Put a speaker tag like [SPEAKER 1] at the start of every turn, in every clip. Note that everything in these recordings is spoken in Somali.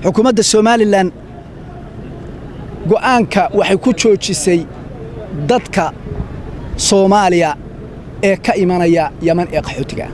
[SPEAKER 1] Xukuumadda Somaliland go'aanka waxay ku joojisay dadka Soomaaliya ee ka imanaya Yaman ee qaxootiga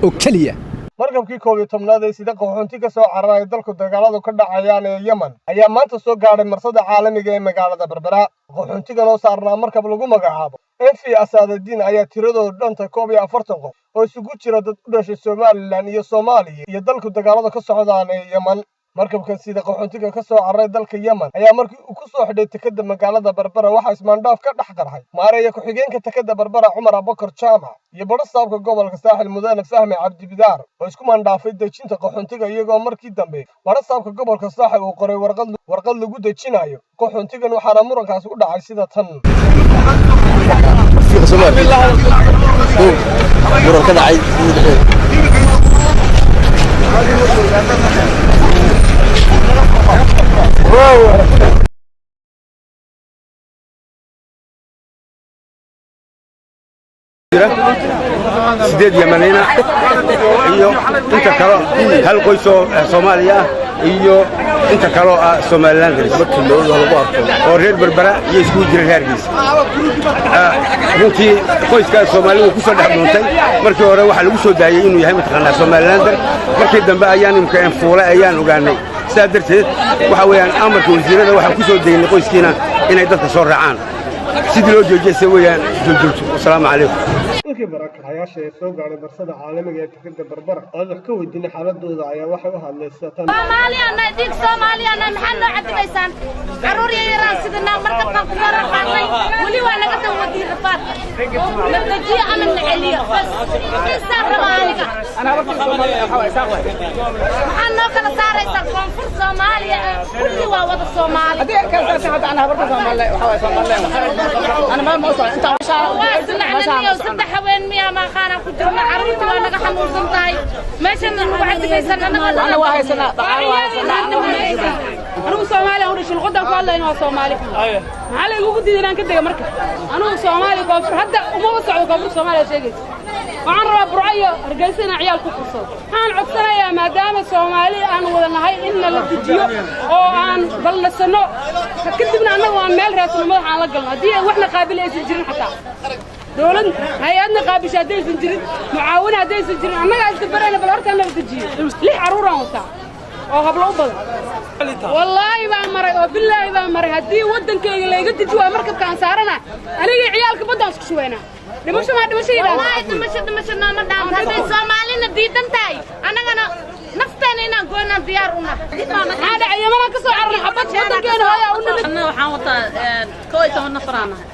[SPEAKER 1] oo keliya.
[SPEAKER 2] Markabkii 11aad ee sida qaxoonti ka soo cararaya dalku dagaaladu ka dhacayaan ee Yemen ayaa maanta soo gaadhay marsada caalamiga ee magaalada Berbera. Qaxoontigan oo saarnaa markab lagu magacaabo MV Asaadadiin ayaa tiradoodu dhanta 41 qof oo isugu jira dad u dhashay Somaliland iyo Soomaaliya iyo dalku dagaalada ka socdaan ee Yemen. Markabkan sida qaxoontiga ka soo cararay dalka Yemen ayaa markii uu ku soo xidhay tekada magaalada Berbera waxaa ismaandhaaf ka dhex qarxay maareeya ku-xigeenka tekada Berbera Cumar Abubakar Jaamac iyo badhasaabka gobolka Saaxil Mudane Fahmi Cabdibidaar oo isku maandhaafay dejinta qaxoontiga, iyagoo markii dambe badhasaabka gobolka Saaxil uu qoray warqad lagu dejinayo qaxoontigan, waxaana murankaasi u dhacay sida tan.
[SPEAKER 3] Muran ka dhacay. 8 Yamaniina iyo inta kalo hal qoys oo Soomaaliya ah iyo inta kaloo ah Somaliland oo reer Berbera iyo iskugu jira reer Hargeysa. Runtii qoyskaas Soomaalidu ku soo dhex dhuuntay. Markii hore waxaa lagu soo daayey inuu yahay mataqaanaa Somalilander, markii dambe ayaan imka enfuulay ayaan ogaanay. Sidaa darteed waxa weeyaan amarka wasiirada waxaan ku soo daynay qoyskiina inay dadka soo raacaan sidii loo joojiyay weeyaan joojintu. Wasalaamu calaykum.
[SPEAKER 2] Dadkii barakacayaasha ee soo gaadhay marsada caalamiga ee tekada Berbera oo aan wax ka weydiinay xaaladooda ayaa waxay u hadlay sida tan.
[SPEAKER 4] Soomaaliyana dhiig Soomaaliyana, maxaad noo cadibaysaan? Carruur yaryaraan sidanaa, markabkaan ku soo raqaadnay, weli waa naga dawadiin rafaadka. Na dejiyo ama na celiyo bas, insaan raba aniga. Maxaad noo kala saaraysaa koonfur Soomaaliya? Kulli waa wada Soomaali. Waa silacnaniyo 3 haween miyaa maaqaanaan ku jirna, carruurta waa naga xanuunsan tahay, meeshan nagu cadibaysan annaga.
[SPEAKER 5] Anigu Soomaaliya u dhashay, luqadan ku hadlayna waa Soomaali. Maxaa la igugu diiday inaan ka dega marka? Anigu Soomaaliya koonfur hadda umaba socdo. Koonfur Soomaaliya sheegaysa waxaan rabaa Burco iyo Hargeysa inaan ciyaal ku fursado. Waxaan codsanayaa maadaama Soomaali aan wada nahay in nala dejiyo oo aan balnasanno, kadibna annagu aan meel raadsano madax aan la galno. Haddii waxna qaabili aysan jirin, xataa dowlad hay-adna qaabisha haddaysan jirin, mucaawina haddaysan jirin, annagaa isdabarayna. Bal horta nala dejiyo. 6 carruuraan wataa oo hablo u badan. Wallaahi baan maray oo bilaahi baan maray, haddii waddankayga layga deji waayo markabkaan saarana, aniga ciyaalka baddaan isku shubaynaa. Dhimasho maa dhimasho yidhaahda.
[SPEAKER 4] Wallaahi dhimasho dhimasho nooma dhaanto. Hadday Soomaalina diidan tahay, annagana nafteena inaan goynaan diyaar u nahay.
[SPEAKER 5] Maxaa dhacay? Yamanaan ka soo cararnay, xabad waddankeena hooyaa u nimid.
[SPEAKER 6] Anna waxaan wataa 11 nafar aan nahay,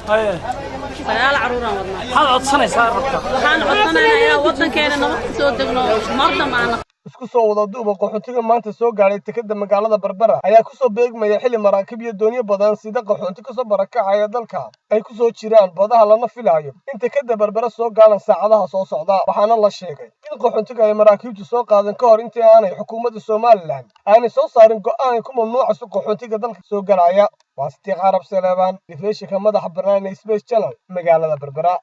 [SPEAKER 6] 9 carruuraan wadnaa.
[SPEAKER 7] Maxaad codsanaysaa rabta?
[SPEAKER 6] Waxaan codsanayaa waddankeena nabad ka soo degno mardam aan.
[SPEAKER 2] Isku soo wada duuba, qaxoontiga maanta soo gaadhay tekada magaalada Berbera ayaa ku soo beegmaya xilli maraakiib iyo doonyo badan sida qaxoonti kasoo barakacaya dalka ay ku soo jiraan badaha, lana filaayo in tekada Berbera soo gaadhaan saacadaha soo socda. Waxaana la sheegay in qaxoontiga ay maraakiibtu soo qaadan ka hor intii aanay xukuumadda Somaliland aanay soo saarin go'aan ay ku mamnuucayso qaxoontiga dalka soo galaya. Waa Sidiiq Carab Saleebaan, telefishinka madaxa bannaan ee Space Channel, magaalada Berbera.